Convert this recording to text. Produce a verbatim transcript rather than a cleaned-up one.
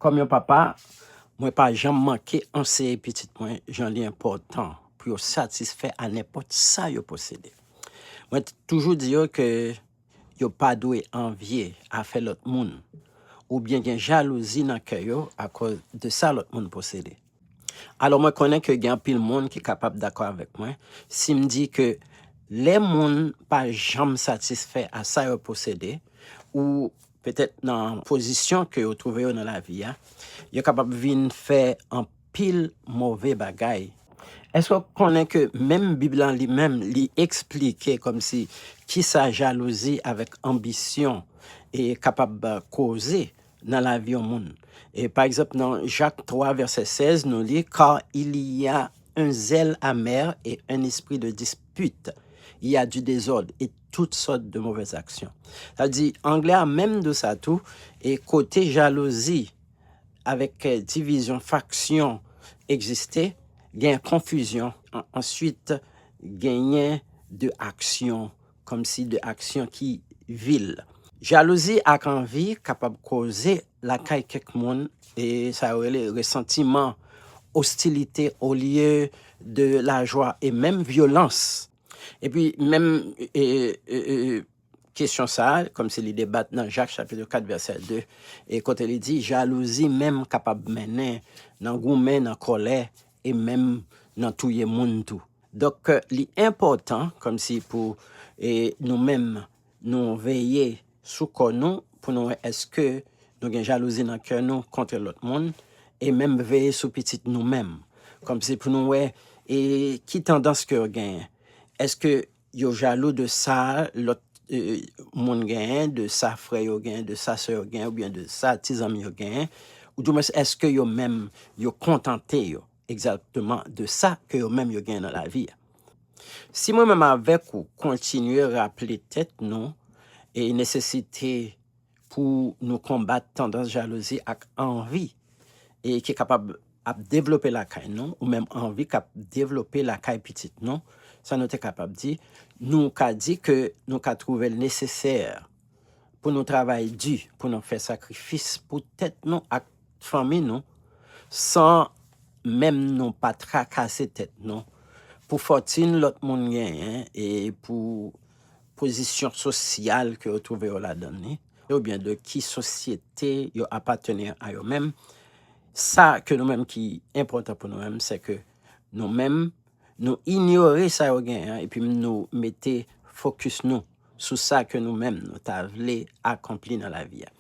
Kòm yon papa, mwen pa janm manke anseye pitit mwen jan li enpòtan pou yo satisfè a nenpòt sa yo posede. Mwen t- toujou di yo ke yo pa dwe anvye afè lòt moun oubyen gen jalouzi nan kè yo akòz de sa lòt moun posede. Alò, mwen konnen ke gen anpil moun ki kapab dakò avèk mwen si m di ke lè moun pa janm satisfè a sa yo posede, ou petèt nan pozisyon ke yo twouve yo nan lavi a, yo kapab vin fè anpil move bagay. Èske w konnen ke menm Bib lan li menm, li eksplike kòmsi kisa jalouzi avèk anbisyon e kapab koze nan lavi yon moun? E pa egzanp, nan Jak twa vèsè sèz, nou li, Car il y a un zèle amer et un esprit de dispute, il y a du désordre et toutes sortes de mauvaises actions. Sa di, anglè a menm di sa tou, e kote jalouzi avèk eh, divizyon, faksyon egziste, gen konfizyon, an- answit genyen de aksyon, kòmsi de aksyon ki vil. Jalouzi ak anvi kapab koze lakay kèk moun, e sa yo rele resantiman, ostilite olye de lajwa e menm vyolans. Epi menm e, e, e, kesyon sa a, kòmsi li debat nan Jak chapit kat vèsè de, e kote li di, jalouzi menm kapab mennen nan goumen, nan kòlè, e menm nan touye moun tou. Donk, li enpòtan kòmsi pou e, nou menm, nou veye sou kò nou pou nou wè èske nou gen jalouzi nan kè nou kont lòt moun, e menm veye sou pitit nou menm. Kòmsi pou nou wè e, ki tandans ke yo genyen. Èske yo jalou de sa lòt e, moun genyen, de sa frè yo genyen, de sa sè yo genyen, oubyen de sa ti zanmi yo genyen, ou dimwens èske yo menm yo kontante yo egzakteman de sa ke yo menm yo genyen nan lavi a? Si mwen menm avèk ou kontinye raple tèt nou e nesesite pou nou konbat tandans jalouzi ak anvi e ki kapab ap devlope lakay nou, ou menm anvi k ap devlope lakay pitit nou, sa nou te kapab di, nou ka di ke nou ka twouve l nesesè pou nou travay di, pou nou fè sakrifis pou tèt nou ak fanmi nou, san menm nou pa trakase tèt nou pou fòtin lòt moun genyen e pou pozisyon sosyal ke yo twouve yo ladan li, oubyen de ki sosyete yo apateni a yo menm. Sa ke nou menm ki enpòtan pou nou menm, se ke nou menm, nou inyore sa yo genyen an, epi nou mete fokis nou sou sa ke nou menm nou ta vle akonpli nan lavi a.